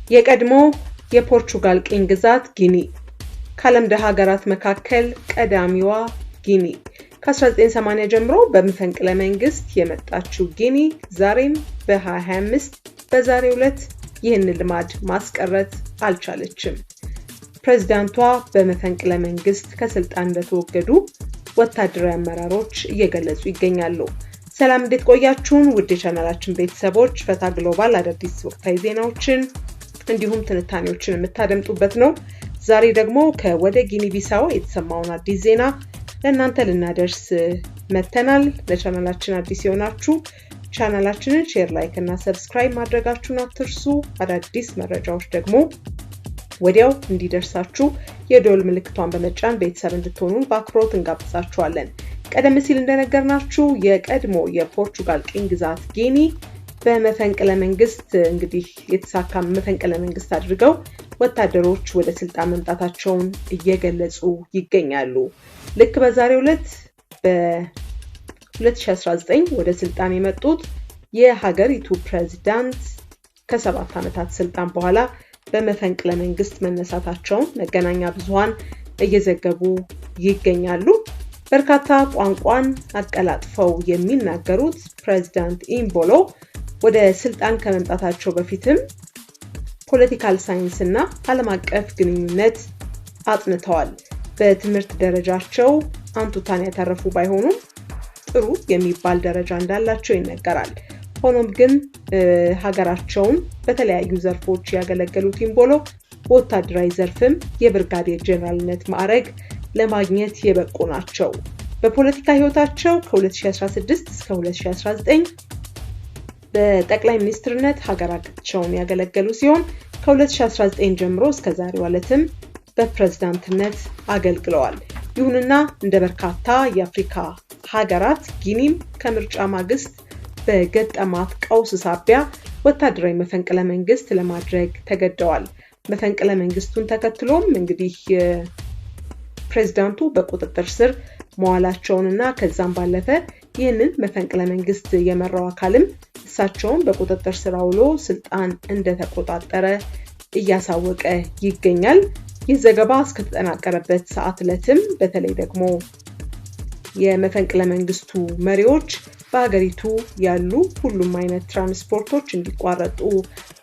የቀድሞ የፖርቹጋል ቅኝ ግዛት ጊኒ ከዓለም ደሃ ሀገራት መካከል ቀዳሚዋ ጊኒ ከ1980 ጀምሮ በመፈንቅለ መንግስት የመጣችው ጊኒ ዛሬም በ2025 በዛሬው ዕለት ይህንን ልማድ ማስቀረት አልቻለችም። ፕሬዝዳንቷ በመፈንቅለ መንግስት ከስልጣን እንደተወገዱ ወታደራዊ አመራሮች እየገለጹ ይገኛሉ። ሰላም፣ እንዴት ቆያችሁን? ውድ የቻናላችን ቤተሰቦች፣ ፈታ ግሎባል አዳዲስ ወቅታዊ ዜናዎችን እንዲሁም ትንታኔዎችን የምታደምጡበት ነው። ዛሬ ደግሞ ከወደ ጊኒ ቢሳው የተሰማውን አዲስ ዜና ለእናንተ ልናደርስ መተናል። ለቻናላችን አዲስ የሆናችሁ ቻናላችንን share፣ like እና subscribe ማድረጋችሁን አትርሱ። አዳዲስ መረጃዎች ደግሞ ወዲያው እንዲደርሳችሁ የደወል ምልክቷን በመጫን ቤተሰብ እንድትሆኑን በአክብሮት እንጋብዛችኋለን። ቀደም ሲል እንደነገርናችሁ የቀድሞ የፖርቹጋል ቅኝ ግዛት ጊኒ በመፈንቅለ መንግስት፣ እንግዲህ የተሳካ መፈንቅለ መንግስት አድርገው ወታደሮች ወደ ስልጣን መምጣታቸውን እየገለጹ ይገኛሉ። ልክ በዛሬው ዕለት በ2019 ወደ ስልጣን የመጡት የሀገሪቱ ፕሬዚዳንት ከ7 ዓመታት ስልጣን በኋላ በመፈንቅለ መንግስት መነሳታቸውን መገናኛ ብዙኃን እየዘገቡ ይገኛሉ። በርካታ ቋንቋን አቀላጥፈው የሚናገሩት ፕሬዚዳንት ኢምቦሎ ወደ ስልጣን ከመምጣታቸው በፊትም political science እና ዓለም አቀፍ ግንኙነት አጥንተዋል። በትምህርት ደረጃቸው አንቱታን ያተረፉ ባይሆኑም ጥሩ የሚባል ደረጃ እንዳላቸው ይነገራል። ሆኖም ግን ሀገራቸውን በተለያዩ ዘርፎች ያገለገሉት ኢምቦሎ በወታደራዊ ዘርፍም የብርጋዴር ጄኔራልነት ማዕረግ ለማግኘት የበቁ ናቸው። በፖለቲካ ሕይወታቸው ከ2016 እስከ 2019 በጠቅላይ ሚኒስትርነት ሀገራቸውን ያገለገሉ ሲሆን ከ2019 ጀምሮ እስከ ዛሬው ዕለትም በፕሬዝዳንትነት አገልግለዋል። ይሁንና እንደ በርካታ የአፍሪካ ሀገራት ጊኒም ከምርጫ ማግስት በገጠማት ቀውስ ሳቢያ ወታደራዊ መፈንቅለ መንግስት ለማድረግ ተገደዋል። መፈንቅለ መንግስቱን ተከትሎም እንግዲህ ፕሬዝዳንቱ በቁጥጥር ስር መዋላቸውንና ከዛም ባለፈ ይህንን መፈንቅለ መንግስት የመራው አካልም እሳቸውን በቁጥጥር ስር አውሎ ስልጣን እንደተቆጣጠረ እያሳወቀ ይገኛል። ይህ ዘገባ እስከተጠናቀረበት ሰዓት ዕለትም በተለይ ደግሞ የመፈንቅለ መንግስቱ መሪዎች በሀገሪቱ ያሉ ሁሉም አይነት ትራንስፖርቶች እንዲቋረጡ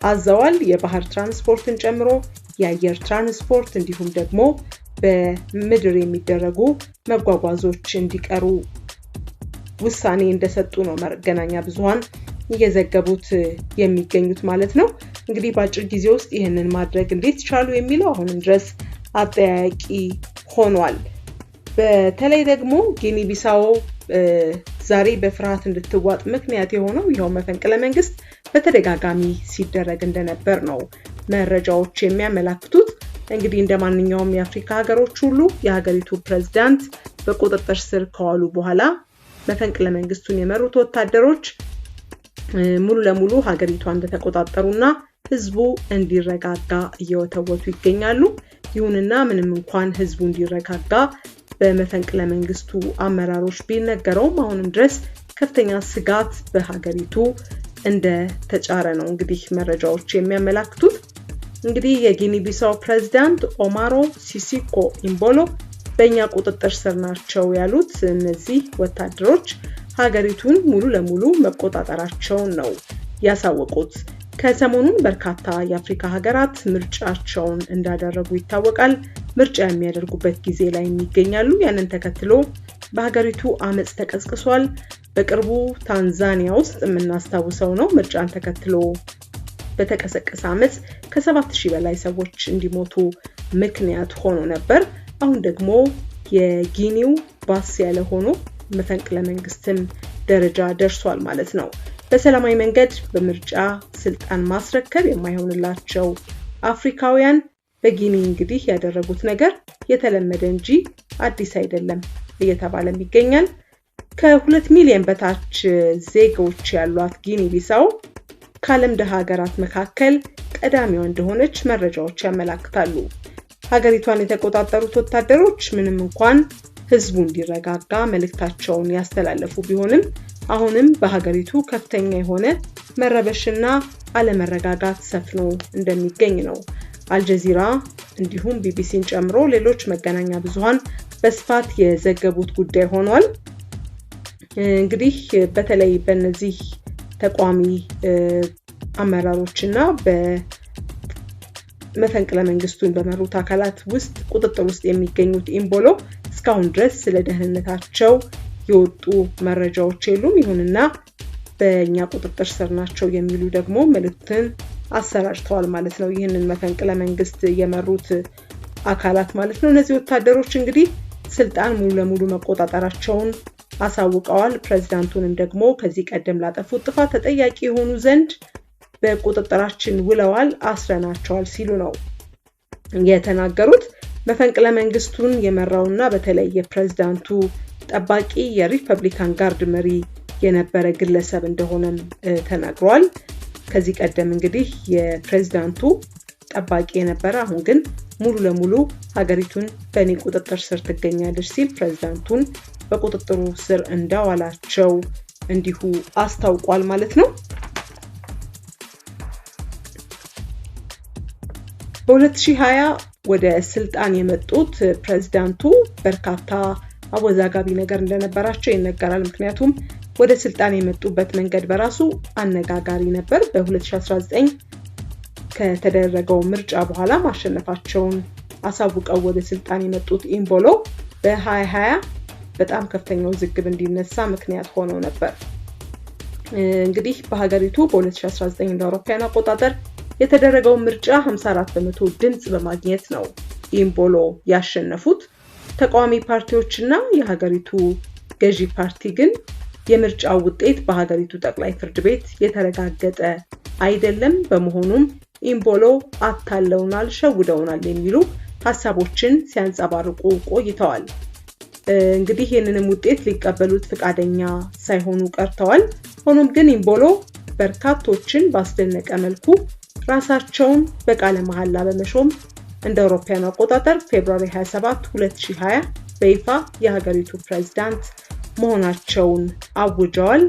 አዘዋል። የባህር ትራንስፖርትን ጨምሮ የአየር ትራንስፖርት እንዲሁም ደግሞ በምድር የሚደረጉ መጓጓዞች እንዲቀሩ ውሳኔ እንደሰጡ ነው መገናኛ ብዙኃን እየዘገቡት የሚገኙት ማለት ነው። እንግዲህ በአጭር ጊዜ ውስጥ ይህንን ማድረግ እንዴት ቻሉ የሚለው አሁንም ድረስ አጠያያቂ ሆኗል። በተለይ ደግሞ ጊኒ ቢሳው ዛሬ በፍርሃት እንድትዋጥ ምክንያት የሆነው ይኸው መፈንቅለ መንግስት በተደጋጋሚ ሲደረግ እንደነበር ነው መረጃዎች የሚያመላክቱት። እንግዲህ እንደ ማንኛውም የአፍሪካ ሀገሮች ሁሉ የሀገሪቱ ፕሬዝዳንት በቁጥጥር ስር ከዋሉ በኋላ መፈንቅለ መንግስቱን የመሩት ወታደሮች ሙሉ ለሙሉ ሀገሪቷ እንደተቆጣጠሩና ህዝቡ እንዲረጋጋ እየወተወቱ ይገኛሉ። ይሁንና ምንም እንኳን ህዝቡ እንዲረጋጋ በመፈንቅለ መንግስቱ አመራሮች ቢነገረውም አሁንም ድረስ ከፍተኛ ስጋት በሀገሪቱ እንደተጫረ ነው እንግዲህ መረጃዎች የሚያመላክቱት። እንግዲህ የጊኒ ቢሳው ፕሬዚዳንት ኦማሮ ሲሲኮ ኢምቦሎ በእኛ ቁጥጥር ስር ናቸው ያሉት እነዚህ ወታደሮች ሀገሪቱን ሙሉ ለሙሉ መቆጣጠራቸውን ነው ያሳወቁት። ከሰሞኑን በርካታ የአፍሪካ ሀገራት ምርጫቸውን እንዳደረጉ ይታወቃል። ምርጫ የሚያደርጉበት ጊዜ ላይ ይገኛሉ። ያንን ተከትሎ በሀገሪቱ አመፅ ተቀስቅሷል። በቅርቡ ታንዛኒያ ውስጥ የምናስታውሰው ነው። ምርጫን ተከትሎ በተቀሰቀሰ አመፅ ከ7,000 በላይ ሰዎች እንዲሞቱ ምክንያት ሆኖ ነበር። አሁን ደግሞ የጊኒው ባስ ያለ ሆኖ መፈንቅለ መንግስትም ደረጃ ደርሷል ማለት ነው። በሰላማዊ መንገድ በምርጫ ስልጣን ማስረከብ የማይሆንላቸው አፍሪካውያን በጊኒ እንግዲህ ያደረጉት ነገር የተለመደ እንጂ አዲስ አይደለም እየተባለም ይገኛል። ከ2 ሚሊዮን በታች ዜጎች ያሏት ጊኒ ቢሳው ከዓለም ድሃ ሀገራት መካከል ቀዳሚዋ እንደሆነች መረጃዎች ያመላክታሉ። ሀገሪቷን የተቆጣጠሩት ወታደሮች ምንም እንኳን ህዝቡ እንዲረጋጋ መልእክታቸውን ያስተላለፉ ቢሆንም አሁንም በሀገሪቱ ከፍተኛ የሆነ መረበሽና አለመረጋጋት ሰፍኖ እንደሚገኝ ነው አልጀዚራ እንዲሁም ቢቢሲን ጨምሮ ሌሎች መገናኛ ብዙሃን በስፋት የዘገቡት ጉዳይ ሆኗል። እንግዲህ በተለይ በእነዚህ ተቋሚ አመራሮችና በመፈንቅለ መንግስቱን በመሩት አካላት ውስጥ ቁጥጥር ውስጥ የሚገኙት ኢምቦሎ እስካሁን ድረስ ስለ ደህንነታቸው የወጡ መረጃዎች የሉም። ይሁንና በእኛ ቁጥጥር ስር ናቸው የሚሉ ደግሞ መልእክትን አሰራጭተዋል ማለት ነው። ይህንን መፈንቅለ መንግስት የመሩት አካላት ማለት ነው። እነዚህ ወታደሮች እንግዲህ ስልጣን ሙሉ ለሙሉ መቆጣጠራቸውን አሳውቀዋል። ፕሬዝዳንቱንም ደግሞ ከዚህ ቀደም ላጠፉት ጥፋት ተጠያቂ የሆኑ ዘንድ በቁጥጥራችን ውለዋል፣ አስረናቸዋል ሲሉ ነው የተናገሩት። መፈንቅለ መንግስቱን የመራውና በተለይ የፕሬዝዳንቱ ጠባቂ የሪፐብሊካን ጋርድ መሪ የነበረ ግለሰብ እንደሆነም ተናግሯል። ከዚህ ቀደም እንግዲህ የፕሬዝዳንቱ ጠባቂ የነበረ አሁን ግን ሙሉ ለሙሉ ሀገሪቱን በእኔ ቁጥጥር ስር ትገኛለች ሲል ፕሬዝዳንቱን በቁጥጥሩ ስር እንዳዋላቸው እንዲሁ አስታውቋል ማለት ነው። በ2020 ወደ ስልጣን የመጡት ፕሬዝዳንቱ በርካታ አወዛጋቢ ነገር እንደነበራቸው ይነገራል። ምክንያቱም ወደ ስልጣን የመጡበት መንገድ በራሱ አነጋጋሪ ነበር። በ2019 ከተደረገው ምርጫ በኋላ ማሸነፋቸውን አሳውቀው ወደ ስልጣን የመጡት ኢምቦሎ በ2020 በጣም ከፍተኛ ውዝግብ እንዲነሳ ምክንያት ሆነው ነበር። እንግዲህ በሀገሪቱ በ2019 እንደ አውሮፓውያን አቆጣጠር የተደረገው ምርጫ 54% ድምጽ በማግኘት ነው ኢምቦሎ ያሸነፉት። ተቃዋሚ ፓርቲዎችና የሀገሪቱ ገዢ ፓርቲ ግን የምርጫው ውጤት በሀገሪቱ ጠቅላይ ፍርድ ቤት የተረጋገጠ አይደለም፣ በመሆኑም ኢምቦሎ አታለውናል፣ ሸውደውናል የሚሉ ሀሳቦችን ሲያንጸባርቁ ቆይተዋል። እንግዲህ ይህንንም ውጤት ሊቀበሉት ፈቃደኛ ሳይሆኑ ቀርተዋል። ሆኖም ግን ኢምቦሎ በርካቶችን ባስደነቀ መልኩ ራሳቸውን በቃለ መሐላ በመሾም እንደ አውሮፓውያን አቆጣጠር February 27 2020 በይፋ የሀገሪቱ ፕሬዝዳንት መሆናቸውን አውጀዋል።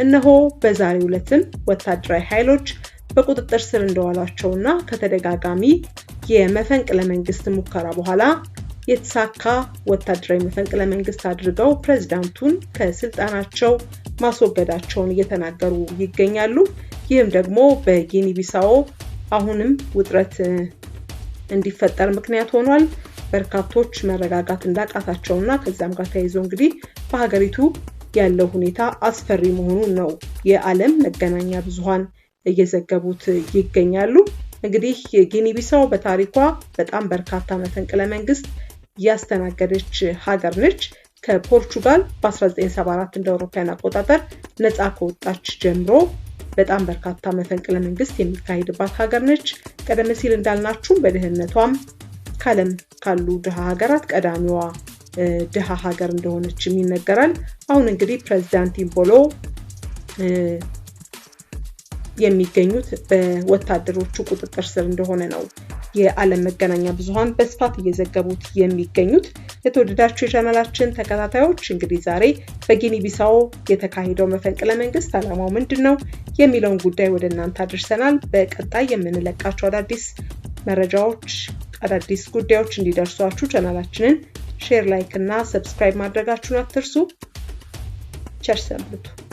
እነሆ በዛሬው ዕለትም ወታደራዊ ኃይሎች በቁጥጥር ስር እንደዋሏቸውና ከተደጋጋሚ የመፈንቅለ መንግስት ሙከራ በኋላ የተሳካ ወታደራዊ መፈንቅለ መንግስት አድርገው ፕሬዝዳንቱን ከስልጣናቸው ማስወገዳቸውን እየተናገሩ ይገኛሉ። ይህም ደግሞ በጊኒ ቢሳው አሁንም ውጥረት እንዲፈጠር ምክንያት ሆኗል። በርካቶች መረጋጋት እንዳቃታቸውና ከዛም ጋር ተያይዞ እንግዲህ በሀገሪቱ ያለው ሁኔታ አስፈሪ መሆኑን ነው የዓለም መገናኛ ብዙሃን እየዘገቡት ይገኛሉ። እንግዲህ ጊኒ ቢሳው በታሪኳ በጣም በርካታ መፈንቅለ መንግስት ያስተናገደች ሀገር ነች። ከፖርቹጋል በ1974 እንደ አውሮፓውያን አቆጣጠር ነፃ ከወጣች ጀምሮ በጣም በርካታ መፈንቅለ መንግስት የሚካሄድባት ሀገር ነች። ቀደም ሲል እንዳልናችሁ በድህነቷም ከዓለም ካሉ ድሃ ሀገራት ቀዳሚዋ ድሃ ሀገር እንደሆነችም ይነገራል። አሁን እንግዲህ ፕሬዝዳንት ኢምቦሎ የሚገኙት በወታደሮቹ ቁጥጥር ስር እንደሆነ ነው የዓለም መገናኛ ብዙሃን በስፋት እየዘገቡት የሚገኙት። የተወደዳችሁ የቻናላችን ተከታታዮች እንግዲህ ዛሬ በጊኒ ቢሳው የተካሄደው መፈንቅለ መንግስት ዓላማው ምንድነው የሚለውን ጉዳይ ወደ እናንተ አድርሰናል። በቀጣይ የምንለቃቸው አዳዲስ መረጃዎች፣ አዳዲስ ጉዳዮች እንዲደርሷችሁ ቻናላችንን share፣ like እና subscribe ማድረጋችሁን አትርሱ። ቸር ሰንብቱ።